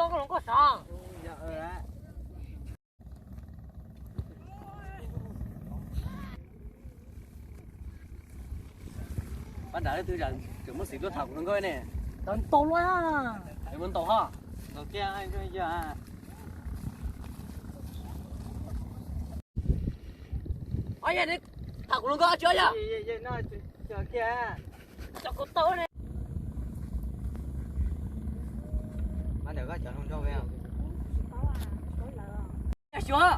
Koj los koj sav. Pab nram leej twg tseem muaj xiv tuaj tham kuv hluas nkauj ne? Tau los. Muab ntaus ho. Tham kuv hluas nkauj tsis yog? Cov kuv tau ne. Xyuas.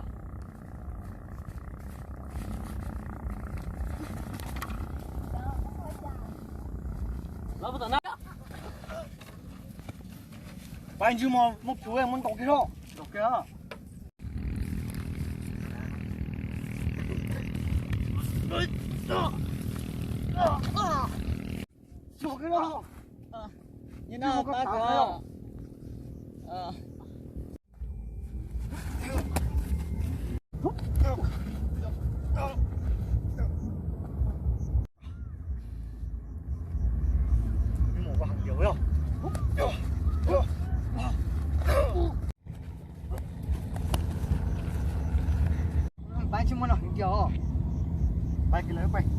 Los puas tom na. Pab ntswg mos muab plhuav muab ntaus kiag, ntaus kiag. Ntaus kiag. Pab tsis muaj no hwv tiag os. Pab kiag lawm pab.